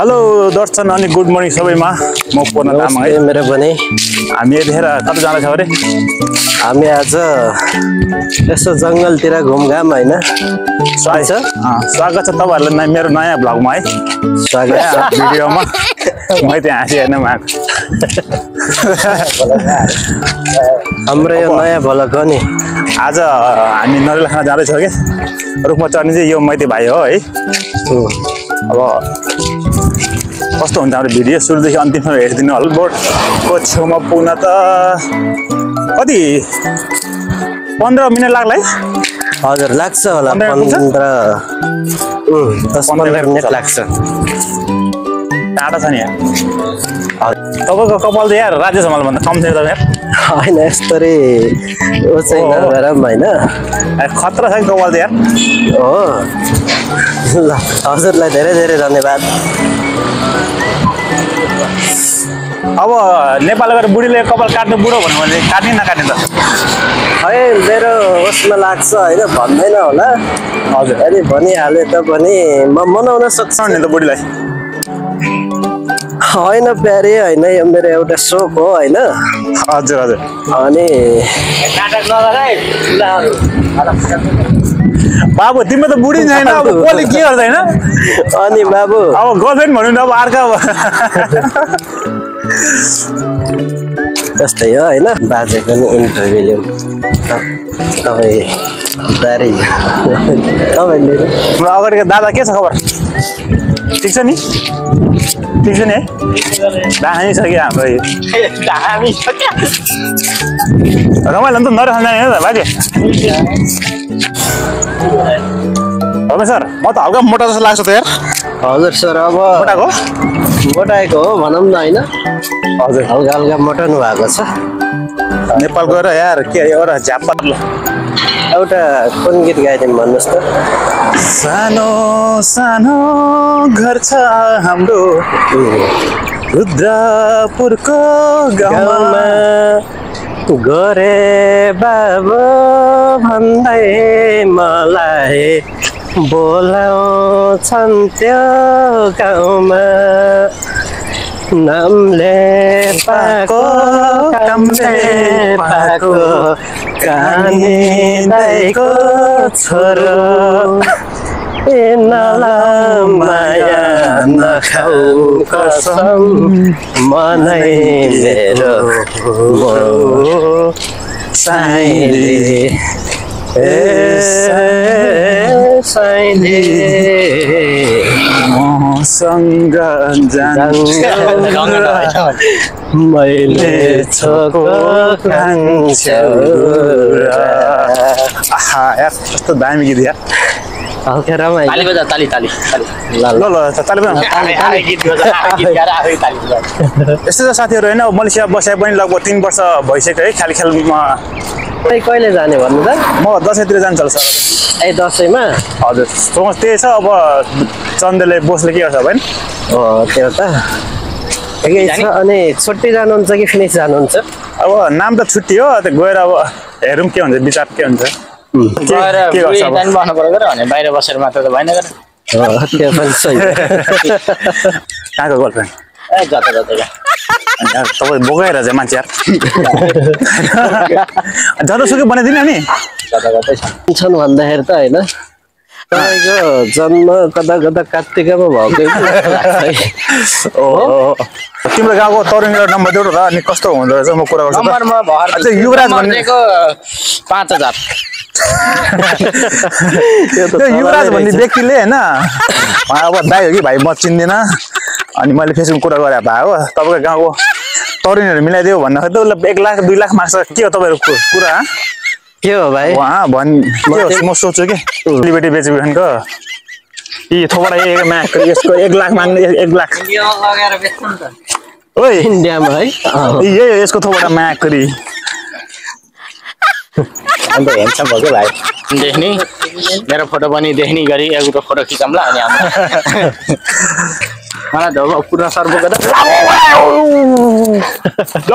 hello दर्शन अनि good morning सबैमा म पूर्ण तामाङ है मेरो पनि हामी यतिखेर कता जाँदैछ अरे हामी आज यसो जंगलतिर घुमघाम हैन स्वागत छ तपाईहरुलाई मेरो नयाँ भ्लगमा है स्वागत छ भिडियोमा म त्यहाँ हाँसी हेर्न आएको हाम्रो यो नयाँ भ्लग हो नि आज हामी नरेला खाना जाँदैछौँ के रुखमा चढ्ने चाहिँ यो मैते भाइ हो है अब कस्तो हुन्छ हाम्रो भिडियो सुरुदेखि अन्तिमसम्म हेरिदिनु होला बोर्डको छेउमा पुग्न त कति 15 मिनेट लाग्ला है हजुर लाग्छ होला 10-15 मिनेट लाग्छ टाढा छ नि यहाँ तपाईँको कपाल त यार राजेश हमालभन्दा कम थियो त यार होइन यस्तरी ओ चाहिँ नगरम हैन खतरा छ नि कपाल त यार हो ल हजुरलाई धेरै धेरै धन्यवाद अब नेपाल गएर बुढीले कपाल काट्नु बुढो भन्यो भने काट्ने नकाट्ने त है मेरो उसमा लाग्छ होइन भन्दैन होला हजुर यदि भनिहाले त पनि म मनाउन सक्छु नि त बुढीलाई होइन प्यारे होइन यो मेरो एउटा सोख हो होइन हजुर हजुर अनि बाबु तिम्रो त बुढी छैन अब कसले के गर्दैन अनि बाबु अब गर्लफ्रेन्ड भन्नु न अब अर्का जस्तै हो होइन बाजेको नि इन्टरभ्यू लिउँ तपाईँ बारी तपाईँले हाम्रो अगाडिको दादा के छ खबर ठिक छ नि ठिक छ नि है दामी छ कि हाम्रो रमाइलो त नरेखा जाने हो त बाजे रमेश सर म त हल्का मोटा जस्तो लाग्छ त यार हजुर सर अब मोटाको मोटाएको हो भनौँ न होइन हजुर हल्का हल्का मोटाउनु भएको छ नेपाल गएर यार के एउटा झ्याप्पा एउटा कुन गीत गाइदिउँ भन्नुहोस् त सानो सानो घर छ हाम्रो रुद्रपुरको गाउँमा गरे बाबु भन्दै मलाई बोलाउँछन् त्यो गाउँमा नामले पाको कामले पाको काने दाइको छोरो ए नला माया नखाऊ कसम मनै मेरो साइले ए साइले मसँग मैले छोको आहा यार कस्तो दामी गीत यार हल्का रमाइलो ताली बजा ताली ताली ल चाले पनि यस्तो त साथीहरू होइन मलेसिया बसाए पनि लगभग 3 वर्ष भइसक्यो है खेल खेलमा कहिले जाने भन्नु त म दसैँतिर जान्छ होला सर ए दसैँमा हजुर सोच त्यही छ अब चन्दले बोसले के गर्छ भने हो त्यो त ठिकै छ अनि छुट्टी जानुहुन्छ कि फिनिस जानुहुन्छ अब नाम त छुट्टी हो त्यो गएर अब हेरौँ के हुन्छ विचार के हुन्छ के गर्छ अब बस्नु पर्यो भने बाहिर बसेर मात्र त भएन गरे त्यो पनि सही कहाँको गर्लफ्रेन्ड ए जता जता तपाईँ बोकाएर चाहिँ मान्छे यार जतासुकै बनाइदिने नि जता जतै छन् भन्दाखेरि त होइन तपाईँको जन्म कता कता कार्तिकमा भएको तिम्रो गाउँको तरुणीको नम्बर देऊ र अनि कस्तो हुँदो रहेछ म कुरा गर्छु नम्बरमा भर युवराज भन्ने 5000 त्यो युवराज भन्ने व्यक्तिले होइन अब दाइ हो कि भाइ म चिन्दिनँ अनि मैले फेसबुक कुरा गरे भए हो तपाईँको गाउँको तरुणीहरू मिलाइदियो भन्दाखेरि त उसले 1 लाख 2 लाख माग्छ के हो तपाईँहरूको कुरा के हो भाइ म सोच्छु कि लिबर्टी बेचबिखनको यी थोबाट यसको 1 लाख माग्ने 1 लाख लगाएर बेच्नु त ओइ इन्डियामा है यही यसको थोबाट मागरी अन्त हेर्छ भयो भाइ देख्ने मेरो फोटो पनि देख्ने गरी एउटा फोटो खिचौँला अनि मलाई त पुरा सर्व गर्दा ल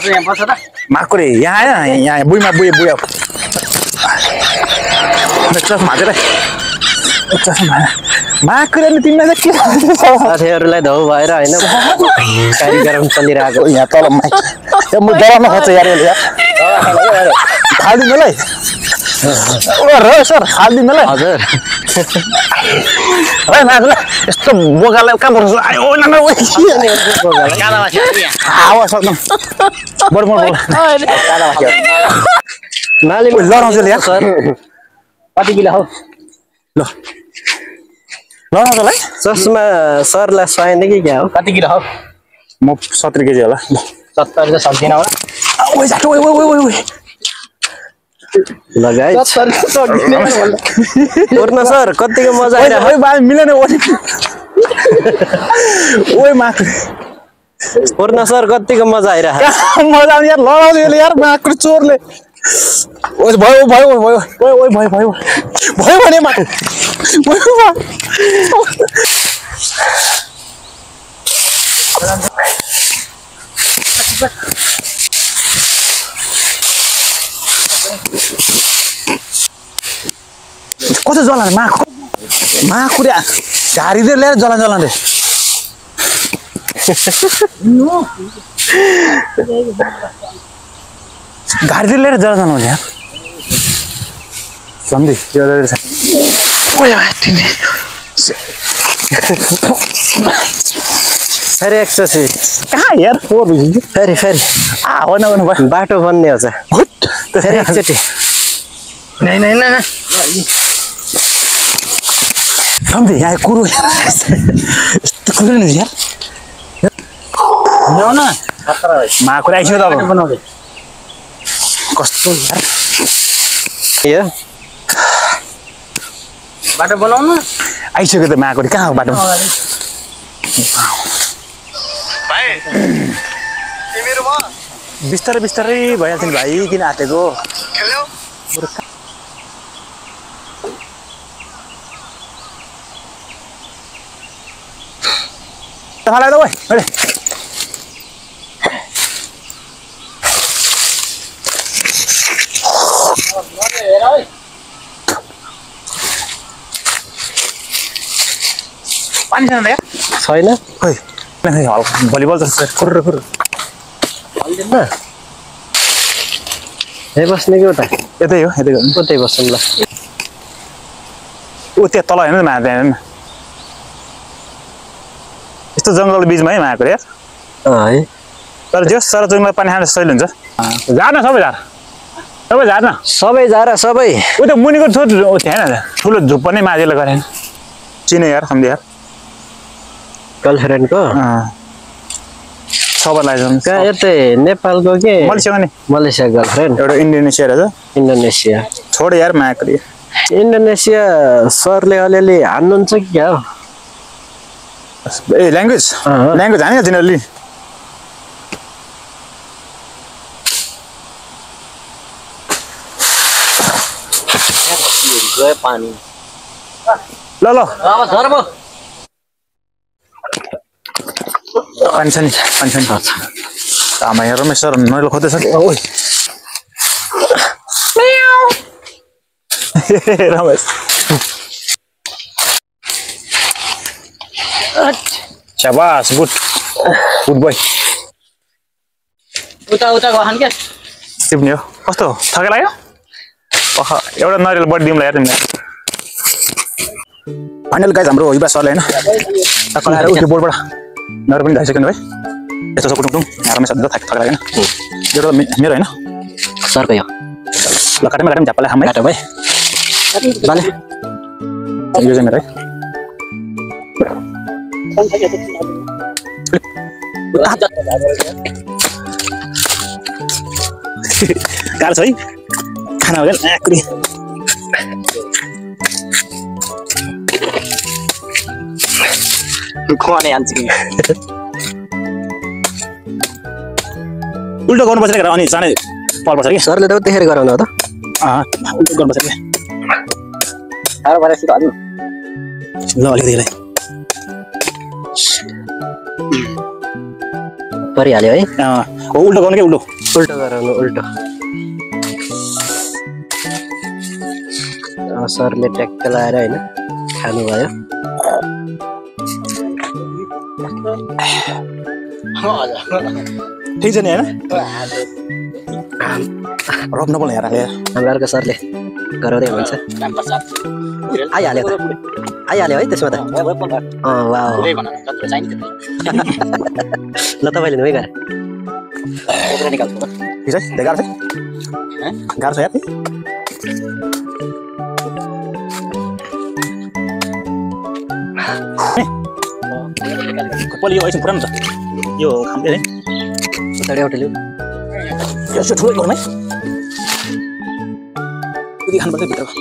यहाँ बस्छ त माकुरी यहाँ बुइमा बुया चस्मा हाजेर चस्मा माकुरी अनि तिमीलाई चाहिँ के साथीहरूलाई धौ भएर होइन कार्यक्रम चलिरहेको यहाँ तल माइक म डराउन खोज्छ यार यसले यार खालिदिनु मलाई सर खालिदिनु मलाई हजुर यस्तो बोकालाई कहाँ पर्छ आयो हावा सक्नु बडो मालिक लडाउँछ यार सर कति किलो हौ ल लडाउँछलाई चस्मा सरलाई सुहाइने कि क्या हो कति किलो हो म 70 केजी होला 70 त सक्दिन होला ओइ जाटो ओइ लगाइ पूर्ण सर कतिको मजा आइरहेको ओइ बाल मिलेन ओइ ओइ माकुरी पूर्ण सर कतिको मजा आइरहेको मजा आउने यार लडाउँछ यसले यार माकुरी चोरले ओइ भयो भने माकुरी भयो कसो जलाने माकुरी झारीले ल्याएर जलाउने घारीले ल्याएर जलाउनु यार सम्झी फेरि एक्सर्साइज कहाँ यार फेरि हो बाटो बन्ने हो फेरि एकचोटि नहीं सम्झी यहाँ कुरो यस्तो कुरो नि यार ल्याउ न माकुरी आइसक्यो त अब बनाउँदै कस्तो यार यो बाटो बनाउनु आइसक्यो त माकुरी कहाँ हो बाटो बिस्तारै बिस्तारै भइहाल्छ नि भाइ किन आँटेको मलाई त ओइ अहिले पानी छैन यार छैन खोइ हल्का भलिबल जस्तो खुर्र हाल्दिन्न हे बस्ने कि उता यतै हो उतै बस्छौँ ल ऊ त्यहाँ तल हेर्नु न त्यहाँ हेर्नु यस्तो जङ्गल बिचमा है माकुरी यार है तर जस चराचुरुङ्गीमा पानी खान सजिलो हुन्छ झार्न सबै झार्न सबै जारा सबै ऊ त्यो मुनिको छोटो थिएन ठुलो झुप्पो नै माझेले गरेन चिने यार सम्झे यार गर्लफ्रेन्डको सबैलाई कहाँ यतै नेपालको के मलेसियामा नि मलेसिया गर्लफ्रेन्ड एउटा इन्डोनेसिया रहेछ इन्डोनेसिया छोड यार माकुरी इन्डोनेसिया सरले अलिअलि हान्नुहुन्छ कि क्या हो ए ल्याङ्ग्वेज हाने तिनीहरूले पानी ल धर्म पानी छ नि आमा यहाँ रमेश सर नरिवल खोज्दैछ कि ओइ रमेश शाबास गुड बोय उता गहन क्या टिप्ने हो कस्तो थकै लाग्यो एउटा नरिवल बढी दिउँला यार तिमीलाई फाइनल गाइज हाम्रो हिबा सरले होइन टक्कर उठ्यो बोर्डबाट नरिवल पनि धाइसक्यो भाइ यस्तो छ कुटुङ रमेश सर थकै लागेन एउटा मेरो होइन सरको यो ल काटेमा झापालाई खाम काटो भाइ बाले यो चाहिँ मेरो है गाह्रो छ है खाना हो आकुरी खुवाने हान्छ कि उल्टो गर्नुपर्छ क्या अनि चाँडै पर्छ कि सरले त उतिखेर गराउनु हो त उल्टो गर्नुपर्छ क्या साह्रो भएर सिधै हाल्नु ल अलिकति परिहाल्यो है हो उल्टो गर्नु क्या उल्टो गराउनु उल्टो सरले ट्याक्क लाएर होइन खानुभयो ठिक छ नि होइन रोप्न पनि हेर हाम्रो अर्को सरले गराउँदै हुन्छ आइहाल्यो है त्यसमा त वाउ ल तपाईँले नुहाइ गरे ठिक छ गाह्रो छ गाह्रो छ यार पहिले यो एकछिन पुरानो छ यो खाम्दै है एउटा लिउ यसो ठुलो गरौँ है कुदी खानुपर्छ भित्रको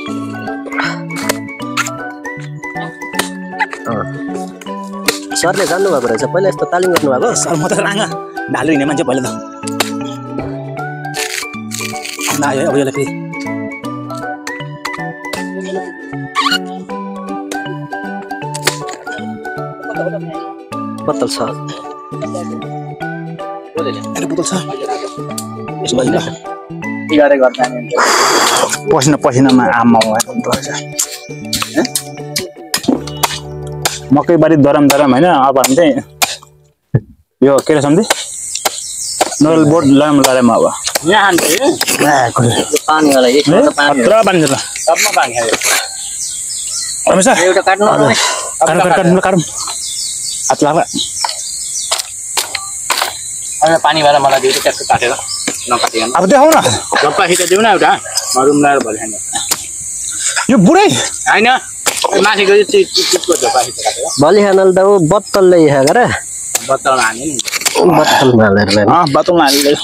सरले जान्नुभएको रहेछ पहिला यस्तो तालिम गर्नुभएको सर म त राङ्गा ढालु हिँड्ने मान्छे पहिला त आयो अब यसलाई फेरि बोतल छ बोतल छ यसो भयो पसिना पसिनामा आमा मकैबारी दरम होइन अब हामी चाहिँ यो के अरे सम्झि नोयल बोर्ड लगाम लगाएर अब पानी वाला एक खतरा पानी छ सबमा पानी खायो रमेश एउटा काट्नु काटौँ हात लाग्ला अनि पानी वाला मलाई दियो ट्याक्क काटेर नकाटिएन अब देखाउ न गप्पा खिच दिउ न एउटा रुम लगाएर भले खाने यो बुढै हैन माथिको चिपको झोपा खिच काटेर भोलि खानल त ऊ बोतलले यहाँ गर बत्तल हाने नि बोतलमा हालेर बाटोमा हालिदियो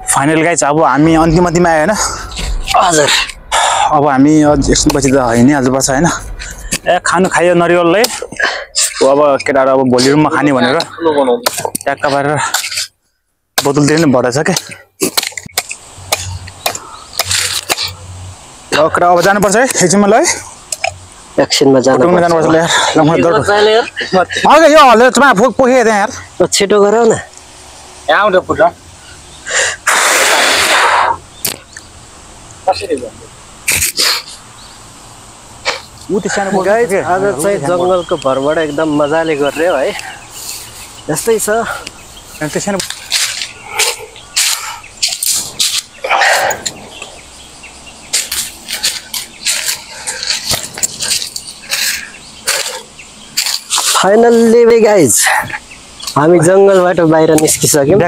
फाइनल गाइज अब हामी अन्तिममा आयो होइन हजुर अब हामी एकछिनपछि त होइन आज बस्छ होइन ए खानु खायो नरिवललाई अब केटाहरू अब भोलि रुममा खाने भनेर ट्याक्क पारेर बोतलतिर नै भराएछ क्या केटा अब जानुपर्छ है एकछिनमा ल है एकछिनमा जानुपर्छ ल यार यो हलेर पोखे त्यहाँ यार छिटो गराउ न यहाँ आउँदा पुग्छ कसरी भयो गाइज आज चाहिँ जङ्गलको भरबाट एकदम मजाले गर्ने हो है यस्तै छ फाइनल्ली गाइज हामी जङ्गलबाट बाहिर निस्किसक्यौँ